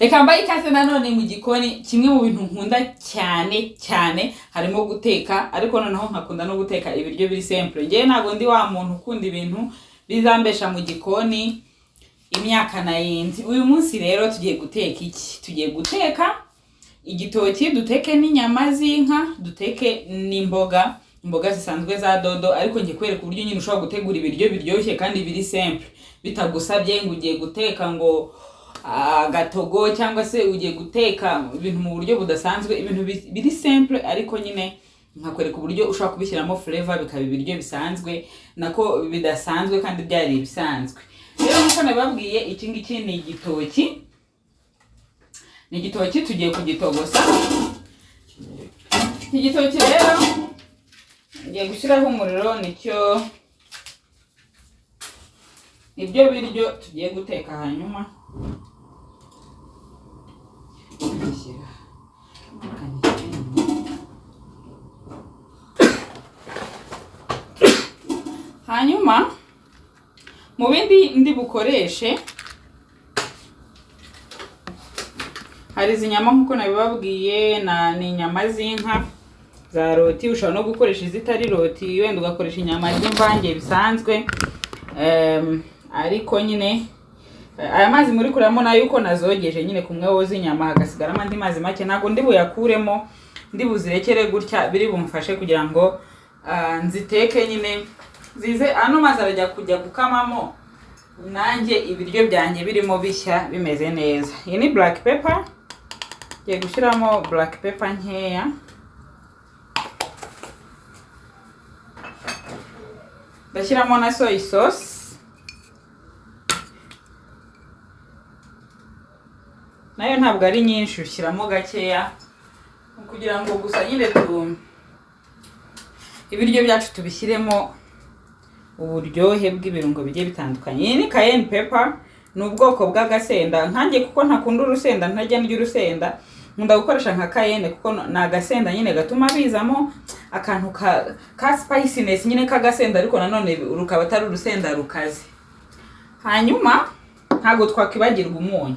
Reka mbaye ikaze nanone mu gikoni. Kimwe mu bintu nkunda cyane cyane harimo guteka, ariko noneho nkakunda no guteka ibiryo biri simple. Ngewe ntabwo ndi wa muntu ukunda ibintu bizambesha mu gikoni imyaka nayindi. Uyu munsi rero tugiye guteka iki? Tugiye guteka igitoki, duteke n'inyama z'inka, duteke n'imboga, imboga zisanzwe za dodo. Ariko ngiye kwereka uburyo nyine ushobora gutegura ibiryo biryoshye kandi biri simple, bitagusabye ngo ugiye guteka ngo agatogo cyangwa se ugiye guteka ibintu mu buryo budasanzwe, ibintu biri simple, ariko nyine nkakwereka uburyo ushobora kubishyiramo flavor bikaba ibiryo bisanzwe, nako bidasanzwe kandi byari ibisanzwe. Rero nk'uko nababwiye, iki ngiki ni igitoki, ni igitoki tugiye kugitogosa. Iki gitoki rero ngiye gushyiraho umuriro, nicyo nibyo biryo tugiye guteka. Hanyuma ngishyira hanyuma mu bindi ndi bukoreshe hari izi nyama nk'uko nabibabwiye, na ni inyama z'inka za roti. Ushobora no gukoresha izitari roti, wenda ugakoresha inyama z'imvange bisanzwe. Ariko nyine aya mazi muri kuramo nayo uko nazogeje nyine, kumwe woza inyama hagasigaramo andi mazi make, ntabwo ndi buyakuremo, ndi buzirekere gutya. Biri bumfashe kugira ngo nziteke nyine zize ano mazi arajya kujya gukamamo, nanjye ibiryo byanjye birimo bishya bimeze neza. Iyi ni black pepper, ngiye gushyiramo black pepper nkeya. Ndashyiramo na soy sauce nayo ntabwo ari nyinshi, ushyiramo gakeya kugira ngo gusa nyine tu ibiryo byacu tubishyiremo uburyohe bw'ibirungo bigiye bitandukanye. Iyi ni cayenne pepper, ni ubwoko bw'agasenda. Nkanjye kuko ntakunda urusenda, ntajya ndya urusenda, nkunda gukoresha nka cayenne kuko ni agasenda nyine gatuma bizamo akantu ka spiciness nyine k'agasenda, ariko nanone rukaba atari urusenda rukaze. Hanyuma ntabwo twakwibagirwa umunyu.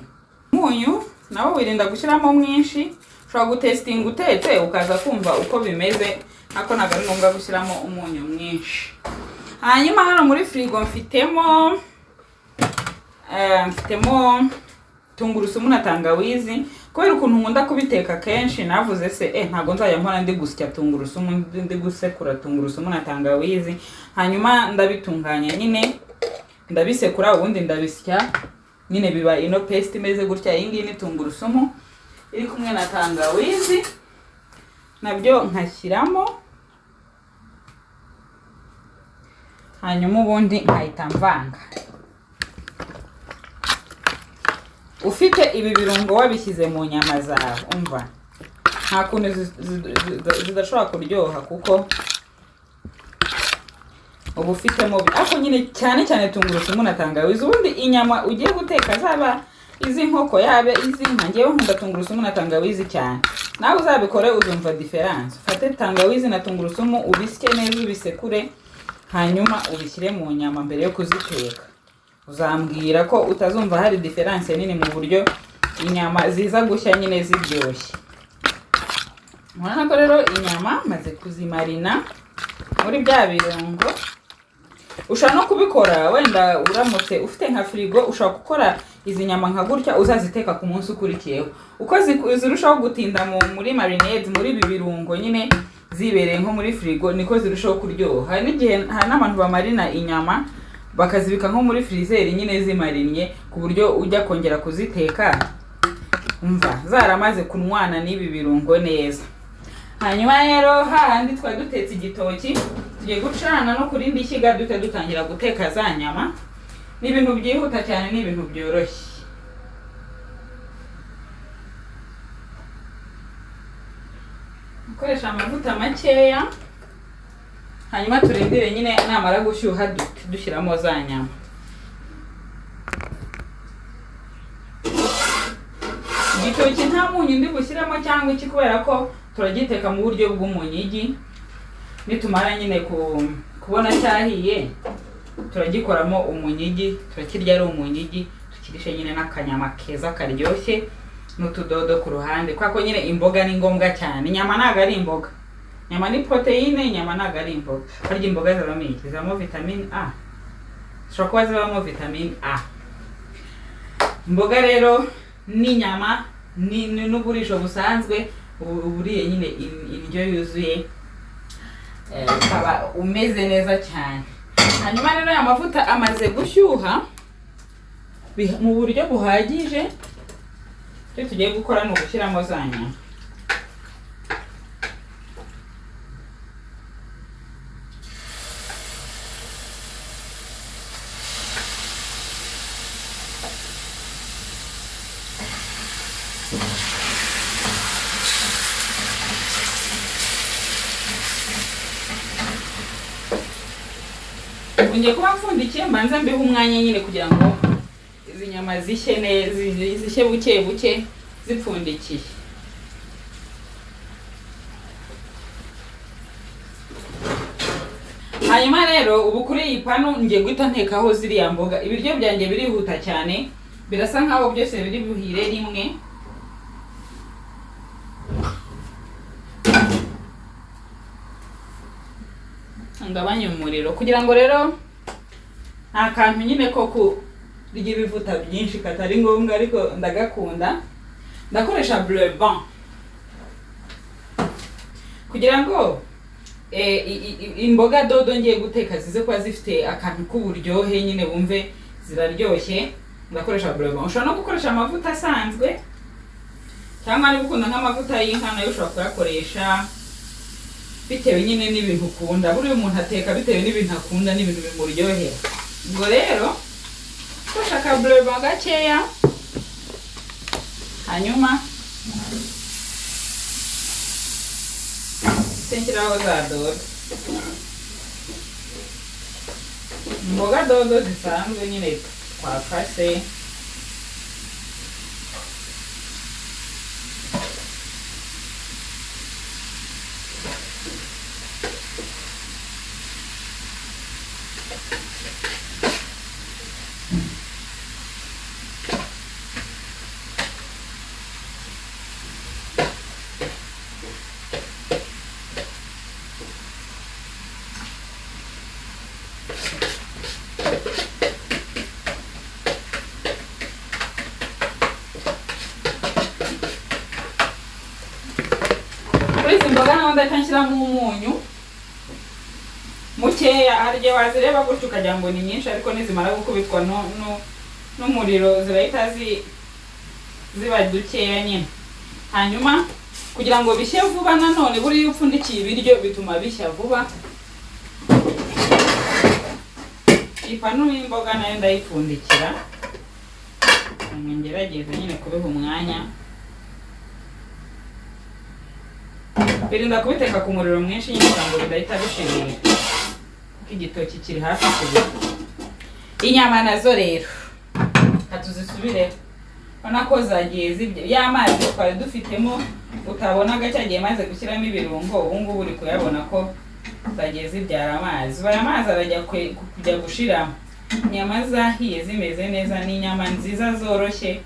Umunyu nawo wirinda gushyiramo mwinshi, ushobora gutesitinga utetse ukaza kumva uko bimeze, ariko ntabwo ari ngombwa gushyiramo umunyu mwinshi. Hanyuma hano muri firigo mfitemo tungurusumu na tangawizi. Kubera ukuntu nkunda kubiteka kenshi, navuze se ntabwo nzajya mpora ndi gusya tungurusumu, ndi gusekura tungurusumu na tangawizi. Hanyuma ndabitunganya nyine, ndabisekura ubundi ndabisya nyine, biba ino paste imeze gutya. Iyi ngiyi ni tungurusumu iri kumwe na tangawizi, nabyo nkashyiramo, hanyuma ubundi nkahita mvanga. Ufite ibi birungo wabishyize mu nyama zawe, umva nta kuntu zidashobora kuryoha, kuko uba ufitemo ariko nyine cyane cyane tungurusumu na tangawizi. Ubundi inyama ugiye guteka, zaba iz'inkoko yaba iz'inka, ngewe nkunda tungurusumu na tangawizi cyane. Nawe uzabikore uzumva différence. Ufate tangawizi na tungurusumu ubisye neza, ubisekure, hanyuma ubishyire mu nyama mbere yo kuziteka. Uzambwira ko utazumva hari différence nini mu buryo inyama ziza gushya nyine ziryoshye. Murabona ko rero inyama maze kuzimarina muri bya birungo. Ushobora no kubikora wenda uramutse ufite nka firigo, ushobora gukora izi nyama nka gutya uzaziteka ku munsi ukurikiyeho. Uko zirushaho gutinda muri marinade, muri ibi birungo nyine, zibereye nko muri firigo, niko zirushaho kuryoha. Hari n'igihe hari n'abantu bamarina inyama bakazibika nko muri freezer nyine zimarinnye, ku buryo ujya kongera kuziteka umva zaramaze kunwana n'ibi birungo neza. Hanyuma rero hahandi twari dutetse igitoki, tugiye gucana no ku rindi shyiga, duhita dutangira guteka za nyama. Ni ibintu byihuta cyane, ni ibintu byoroshye. Gukoresha amavuta makeya, hanyuma turindire nyine namara gushyuha dushyiramo za nyama. Igitoki nta munyu ndi bushyiremo cyangwa iki, kubera ko turagiteka mu buryo bw'umunyigi. Nitumara nyine kubona cyahiye, turagikoramo umunyigi, turakirya ari umunyigi, tukirishe nyine n'akanyama keza karyoshye. N'utudodo ku ruhande, kubera ko nyine imboga ni ngombwa cyane. Inyama ntabwo ari imboga, inyama ni poroteyine, inyama ntabwo ari imboga. Harya imboga zibamo iki? Zibamo vitamine A, zishobora kuba zibamo vitamine A. Imboga rero n'inyama n'uburisho busanzwe, uba uriye nyine indyo yuzuye, ukaba umeze neza cyane. Hanyuma rero aya mavuta amaze gushyuha mu buryo buhagije, icyo tugiye gukora ni ugushyiramo za nyama. Ngiye kuba mfundikiye, mbanza mbihe umwanya nyine kugira ngo izi nyama zishye neza, zishye buke buke zipfundikiye. Hanyuma rero ubu kuri iyi panu ngiye guhita ntekaho ziriya mboga. Ibiryo byanjye birihuta cyane, birasa nkaho byose biri buhire rimwe. Ngabanye umuriro kugira ngo rero nta kantu nyine ko kurya ibivuta byinshi katari ngombwa, ariko ndagakunda. Ndakoresha bleu blanc kugira ngo imboga dodo ngiye guteka zize kuba zifite akantu k'uburyohe nyine, wumve ziraryoshye. Ndakoresha bleu blanc. Ushobora no gukoresha amavuta asanzwe, cyangwa niba ukunda nk'amavuta y'inka nayo ushobora kuyakoresha, bitewe nyine n'ibintu ukunda. Buriya umuntu ateka bitewe n'ibintu akunda n'ibintu bimuryohera. Ubwo rero koresha ka bleu blanc gakeya, hanyuma nshyiraho za dodo, imboga dodo zisanzwe nyine twakase. Kuri izi mboga naho ndahita nshyiramo umunyu mukeya. Hari igihe wazireba gutyo ukagira ngo ni nyinshi, ariko nizimara gukubitwa n'umuriro zirahita ziba dukeya nyine. Hanyuma kugira ngo bishye vuba nanone, buriya iyo upfundikiye ibiryo bituma bishya vuba. Ipanu y'imboga nayo ndayipfundikira, ngerageze nyine kubiha umwanya. Birinda kubiteka ku muriro mwinshi nyine kugira ngo bidahita bishirira, kuko igitoki kiri hafi kubira. Inyama nazo rero reka tuzisubireho, urabona ko zagiye zibya ya mazi twari dufitemo utabonaga cyagiye maze gushyiramo ibirungo, ubu ngubu uri kuyabona ko zagiye zibyara amazi. Ubu aya mazi arajya kujya gushiramo. Inyama zahiye zimeze neza, ni inyama nziza zoroshye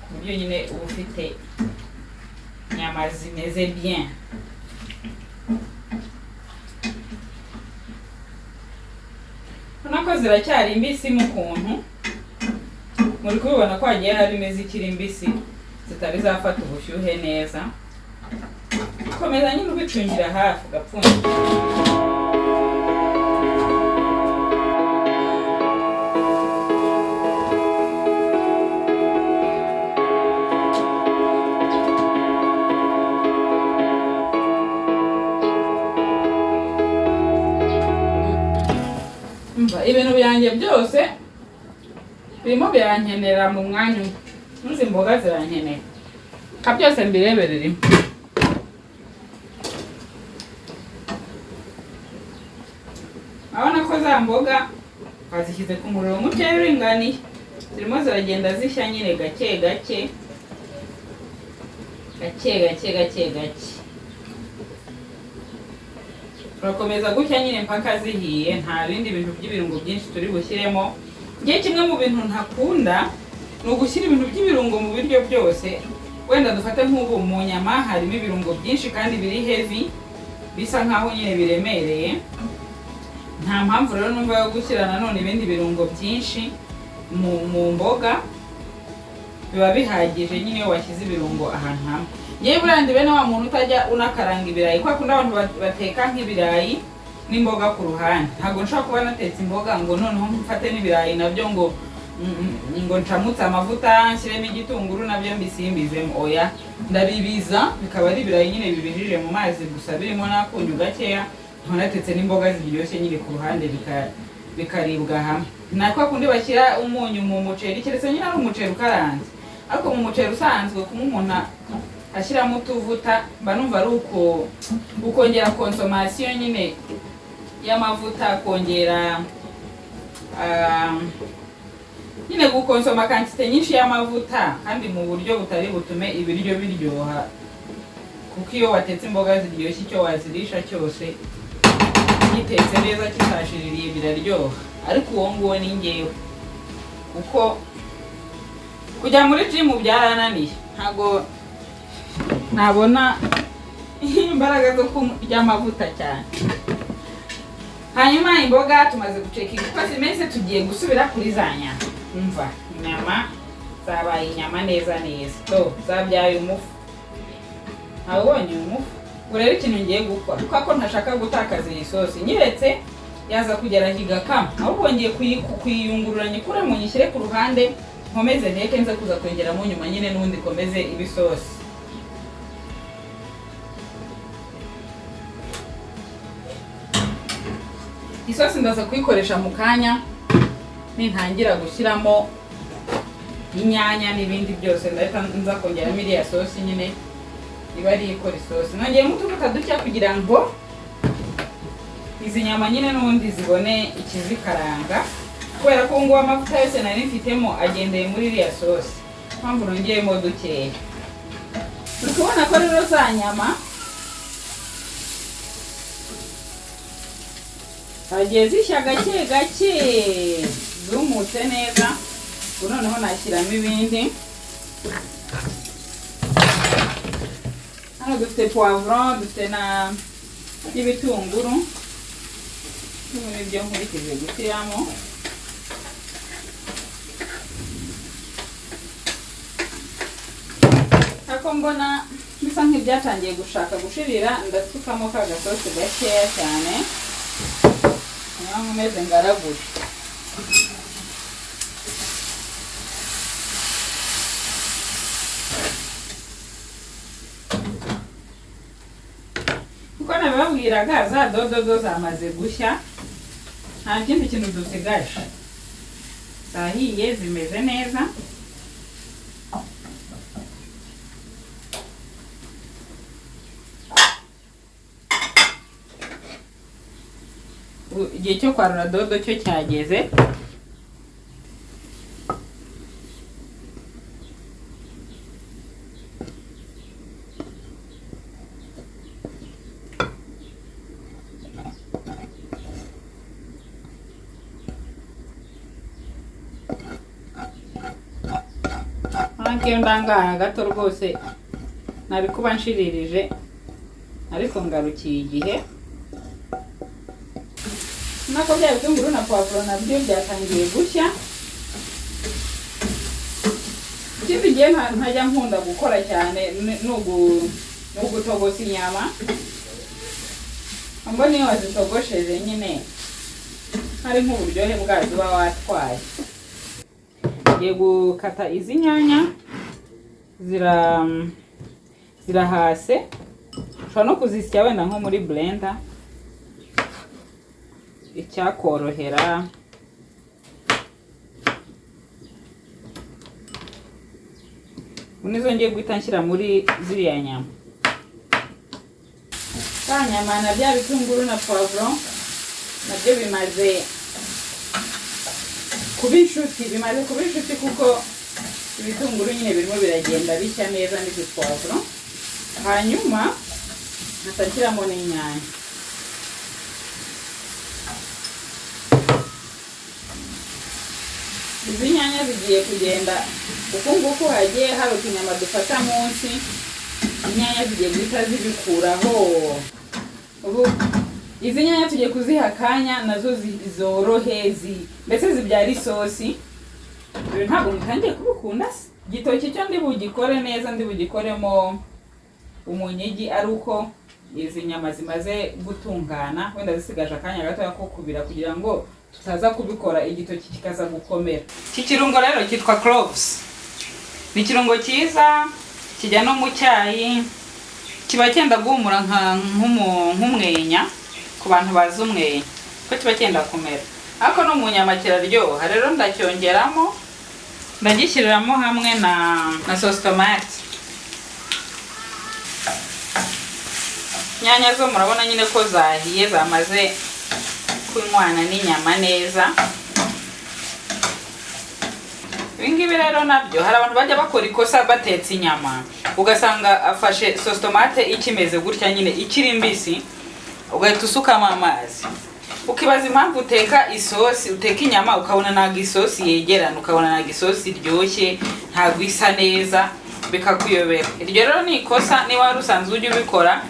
ku buryo nyine uba ufite inyama zimeze bien. Urabona ko ziracyari mbisi mu kuntu, muri kubibona ko hagiye harimo izikiri mbisi zitari zafata ubushyuhe neza. Komeza nyine ubicungira hafi ugapfundikira. Umva, ibintu byanjye byose birimo birankenera mu mwanya umwe, n'izi mboga zirankenera, ka byose mbirebere rimwe. Urabona ko za mboga bazishyize ku muriro mukeya uringaniye, zirimo ziragenda zishya nyine gake gake gake gake gake gake. Turakomeza gutya nyine mpaka zihiye, nta bindi bintu by'ibirungo byinshi turi bushyiremo. Njye kimwe mu bintu ntakunda ni ugushyira ibintu by'ibirungo mu biryo. Ibiryo byose, wenda dufate nk'ubu mu nyama harimo ibirungo byinshi kandi biri heavy, bisa nkaho nyine biremereye. Nta mpamvu rero numva yo gushyira nanone ibindi birungo byinshi mu mboga. Biba bihagije nyine iyo washyize ibirungo ahantu hamwe. Ngewe buriya ndi bene wa muntu utajya unakaranga ibirayi, kwa kundi abantu bateka nk'ibirayi n'imboga ku ruhande. Ntabwo nshobora kuba natetse imboga ngo noneho mfate n'ibirayi nabyo ngo ncamutse amavuta, nshyiremo igitunguru, nabyo mbisimbizemo. Oya, ndabibiza bikaba ari ibirayi nyine bibijije mu mazi gusa, birimo n'akunyu gakeya, nkaba natetse n'imboga ziryoshye nyine ku ruhande, bikaribwa hamwe. Na kwa kundi bashyira umunyu mu muceri, keretse nyine ari umuceri ukaranze, ariko mu muceri usanzwe kumwe umuntu ashyiramo utuvuta, mba numva ari uko ukongera consommation nyine y'amavuta, kongera nyine gukonsoma quantité nyinshi y'amavuta kandi mu buryo butari butume ibiryo biryoha, kuko iyo watetse imboga ziryoshye, icyo wazirisha cyose gitetse neza kitashiririye biraryoha. Ariko uwo nguwo ni ngewe, kuko kujya muri gym byarananiye, ntabwo nabona imbaraga zo kurya amavuta cyane. Hanyuma imboga tumaze gucekinga uko zimeze, tugiye gusubira kuri za nyama. Umva, inyama zabaye inyama neza neza, to zabyaye umufu. Ntawubonye umufu. Ubu rero ikintu ngiye gukora, kubera ko ntashaka gutakaza iyi sosi, nyiretse yaza kugera igakama, ahubwo ngiye kuyiyungurura, nyikuremo, nyishyire ku ruhande, nkomeze nteke, nze kuza kongeramo nyuma nyine n'ubundi ikomeze ibe isosi. Isosi ndaza kuyikoresha mu kanya nintangira gushyiramo inyanya n'ibindi byose, ndahita nza kongeramo iriya sosi nyine, iba ari ikora isosi. Nongeyemo utuvuta duke kugira ngo izi nyama nyine n'ubundi zibone ikizikaranga, kubera ko ngubu amavuta yose nari mfitemo agendeye muri iriya sosi, mpamvu nongeyemo dukeya. Uri kubona ko rero za nyama zagiye zishya gake gake, zumutse neza. Ubu noneho nashyiramo ibindi. Hano dufite poivron, dufite na n'ibitunguru. Ubu nibyo nkurikije gushyiramo. Ako mbona bisa nk'ibyatangiye gushaka gushirira, ndasukamo ka gasosi gakeya cyane, niyo nkomeze ngaragure. Kuko nabibabwiraga, za dodo zo zamaze gushya, nta kindi kintu dusigaje, zahiye, zimeze neza. Igihe cyo kwarura dodo cyo cyageze. Iyo ndangara gato rwose nari kuba nshiririje, ariko ngarukiye igihe. Nako bya bitunguru na poivron nabyo byatangiye gushya. Ikindi gihe ntajya nkunda gukora cyane ni ugutogosa inyama. Mbona iyo wazitogosheje nyine hari nk'uburyohe bwazo uba watwaye. Ngiye gukata izi nyanya, zirahase, ushobora no kuzisya wenda nko muri blender icyakorohera. Ubu nizo ngiye guhita nshyira muri ziriya nyama. Za nyama na bya bitunguru na poivron nabyo bimaze kuba inshuti, bimaze kuba inshuti kuko ibitunguru nyine birimo biragenda bishya neza n'izi poivron. Hanyuma nkata n'inyanya. Izi nyanya zigiye kugenda uku nguku, hagiye hari utunyama dufata munsi, inyanya zigiye guhita zibikuraho. Ubu izi nyanya tugiye kuziha akanya nazo zorohe, mbese zibyara isosi. Ibi ntabwo mutangiye kubikunda se? Igitoki cyo ndi bugikore neza, ndi bugikoremo umunyigi ari uko izi nyama zimaze gutungana, wenda zisigaje akanya gatoya ko kubira, kugira ngo tutaza kubikora igitoki kikaza gukomera. Iki kirungo rero cyitwa cloves, ni ikirungo cyiza kijya no mu cyayi, kiba cyenda guhumura nk'umwenya ku bantu bazi umwenya ko kiba cyenda kumera, ariko no mu nyama kiraryoha. Rero ndacyongeramo, ndagishyiriramo hamwe na sauce tomate. Inyanya zo murabona nyine ko zahiye, zamaze kunywana n'inyama neza. Ibi ngibi rero nabyo hari abantu bajya bakora ikosa batetse inyama, ugasanga afashe sauce tomate ikimeze gutya nyine, ikiri mbisi, ugahita usukamo amazi, ukibaza impamvu uteka isosi, uteka inyama ukabona ntabwo isosi yegerana, ukabona ntabwo isosi iryoshye, ntabwo isa neza, bikakuyobera. Iryo rero ni ikosa. Niba wari usanzwe ujya ubikora,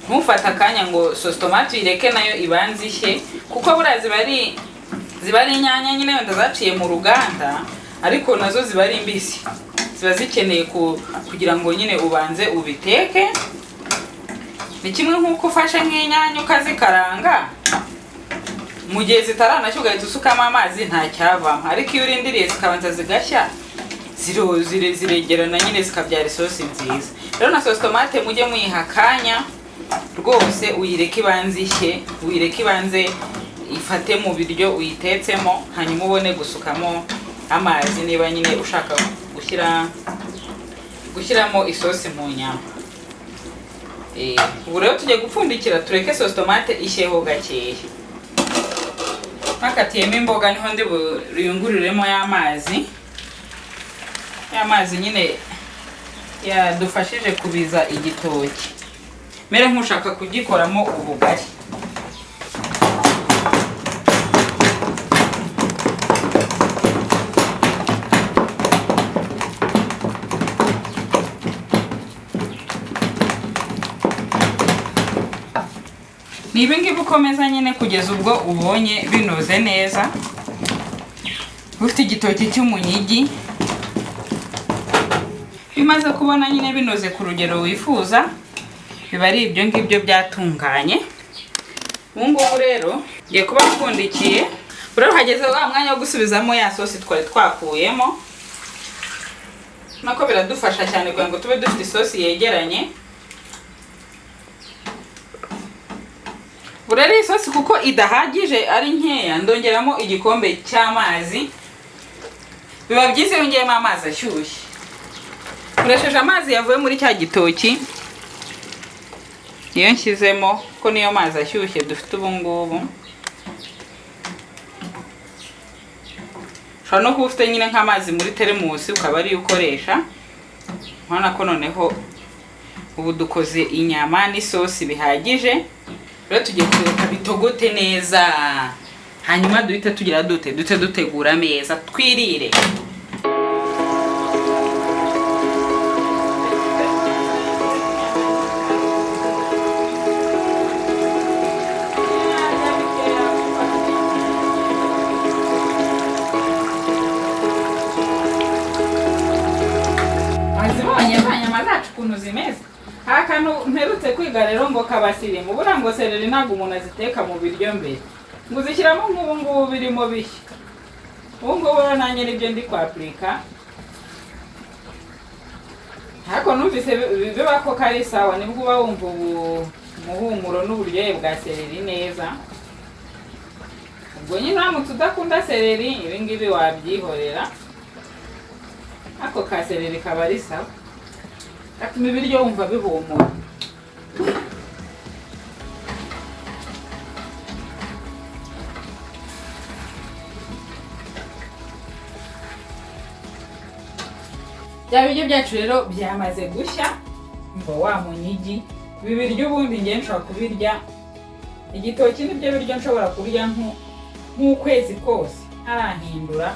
ntufate akanya ngo sauce tomate uyireke nayo ibanze ishye, kuko buriya ziba ari inyanya nyine wenda zaciye mu ruganda, ariko nazo ziba ari mbisi, ziba zikeneye kugira ngo nyine ubanze ubiteke. Ni kimwe nk'uko ufashe nk'inyanya ukazikaranga, mu gihe zitaranashya ugahita usukamo amazi, nta cyavamo. Ariko iyo urindiriye zikabanza zigashya, ziregerana nyine, zikabyara isosi nziza. Rero na sauce tomate mujye muyiha akanya rwose, uyireke ibanze ishye, uyireke ibanze ifate mu biryo uyitetsemo, hanyuma ubone gusukamo amazi niba nyine ushaka gushyiramo isosi mu nyama. Ubu rero tugiye gupfundikira, tureke sauce tomate ishyeho gakeya. Nakatiyemo imboga, niho ndi buriyunguriremo y'amazi, y'amazi nyine yadufashije kubiza igitoki, mere nk'ushaka kugikoramo ubugari. Ni ibi ngibi ukomeza nyine kugeza ubwo ubonye binoze neza, ufite igitoki cy'umunyigi. Iyo umaze kubona nyine binoze ku rugero wifuza, biba ari ibyo ngibyo byatunganye. Ubu ngubu rero ngiye kuba mpfundikiye. Rero hageze wa mwanya wo gusubizamo ya sosi twari twakuyemo, nako biradufasha cyane kugira ngo tube dufite isosi yegeranye. Ubu rero iyi sosi kuko idahagije, ari nkeya, ndongeramo igikombe cy'amazi. Biba byiza iyo wongeyemo amazi ashyushye. Nkoresheje amazi yavuye muri cya gitoki, niyo nshyizemo, ko niyo mazi ashyushye dufite ubu ngubu. Ushobora no kuba ufite nyine nk'amazi muri teremusi, ukaba ariyo ukoresha. Urabona ko noneho ubu dukoze inyama n'isosi bihagije. Rero tugiye kureka bitogote neza, hanyuma duhite tugira dute, duhite dutegura ameza twirire. Wazibonye za nyama zacu ukuntu zimeze? Hari akantu mperutse kwiga rero ngo kabasirimu. Buriya ngo céleri ntabwo umuntu aziteka mu biryo mbere, ngo uzishyiramo nk'ubu ngubu birimo bishya. Ubu ngubu rero nanjye nibyo ndi kwapurika, ariko numvise biba ko kari sawa, nibwo uba wumva ubu umuhumuro n'uburyohe bwa céleri neza. Ubwo nyine uramutse udakunda céleri, ibi ngibi wabyihorera, ako ka céleri kaba ari sawa, gatuma ibiryo wumva bihumura. Bya biryo byacu rero byamaze gushya ngo wa munyigi. Ibi biryo ubundi ngiye nshobora kubirya, igitoki nibyo biryo nshobora kurya nk'ukwezi kose ntarahindura.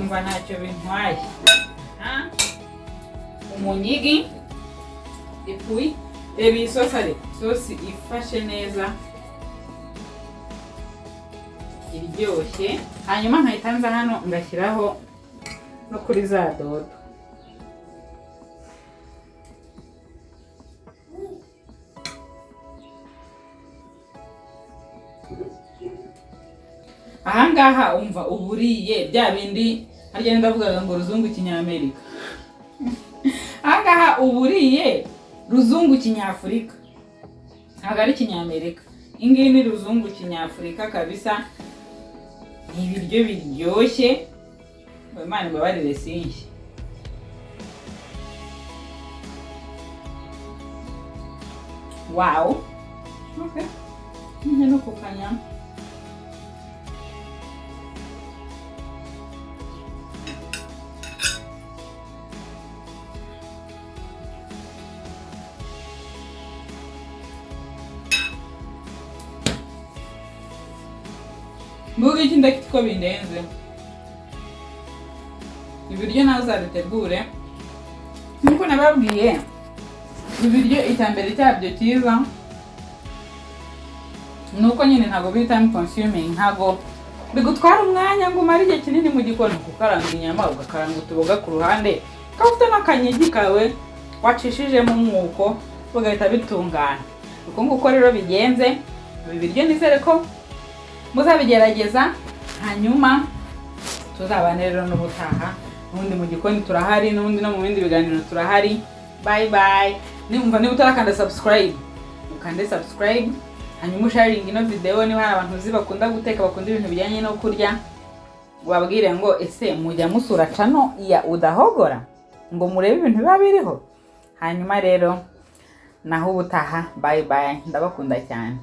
Nkumva ntacyo bintwaye. Umunyigi ipui. Reba iyi sosi, ariko isosi ifashe neza, iryoshye. Hanyuma nkahita nza hano ngashyiraho no kuri za dodo. Ahangaha umva uburiye bya bindi harya ndavugaga ngo ruzungu kinyamerika. Ahangaha uburiye ruzungu kinyafurika, ntabwo ari kinyamerika. Iyi ngiyi ni ruzungu kinyafurika kabisa. Ni ibiryo biryoshye. Imana imbabarire sinshye. Wow, okay. Nyine no kukanyama. Mbuga iki ndafite uko bindenze. Ibiryo nawe uzabitegure nkuko nababwiye. Ibiryo icya cyabyo cyiza ni uko nyine ntabwo biri time consuming, ntabwo bigutwara umwanya ngo umare igihe kinini mu gikoni. Kukaranga inyama, ugakaranga utuboga ku ruhande, ukaba ufite n'akanyegi kawe wacishijemo umwuko, bugahita bitungana. Uko nguko rero bigenze. Ibi biryo nizere ko muzabigerageza, hanyuma tuzabane rero n'ubutaha. N'ubundi mu gikoni turahari, n'ubundi no mu bindi biganiro turahari. Bye bye. Nimba niba utarakanda subscribe, ukande subscribe, hanyuma usharinga ino video. Niba hari abantu uzi bakunda guteka, bakunda ibintu bijyanye no kurya, wabwire ngo: "Ese mujya musura channel ya Udahogora ngo murebe ibintu biba biriho?" Hanyuma rero naho ubutaha. Bye bye, ndabakunda cyane.